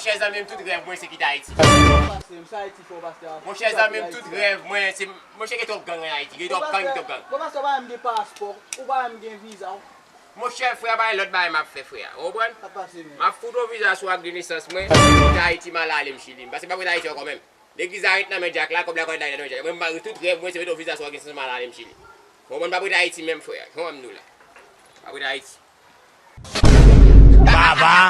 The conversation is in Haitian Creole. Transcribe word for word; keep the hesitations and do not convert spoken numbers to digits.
Monchè zanmi m, tout rèv mwen se kite Ayiti. Monchè zanmi m, tout rèv mwen se, monchè, gen twòp gang an Ayiti, gen twòp gang, gen twòp gang. Bon, pastè, ou pa menm gen paspò, ou pa menm gen viza. Monchè, frè, pa gen lòt bagay m ap fè, frè. Ou konprann? M ap fout yon viza sou ak de nesans mwen, kite Ayiti, m al ale m Chili. M pase pa kite Ayiti ankò menm. Legliz la ret nan men dyak la, kòb la kòb nan men dyak la. Mwen, mwen, tout rèv mwen se mete yon viza sou ak de nesans, m al ale m Chili. Ou konprann? M p ap ret Ayiti menm, frè. Ou konprann m di w la? M p ap ret Ayiti. Baba!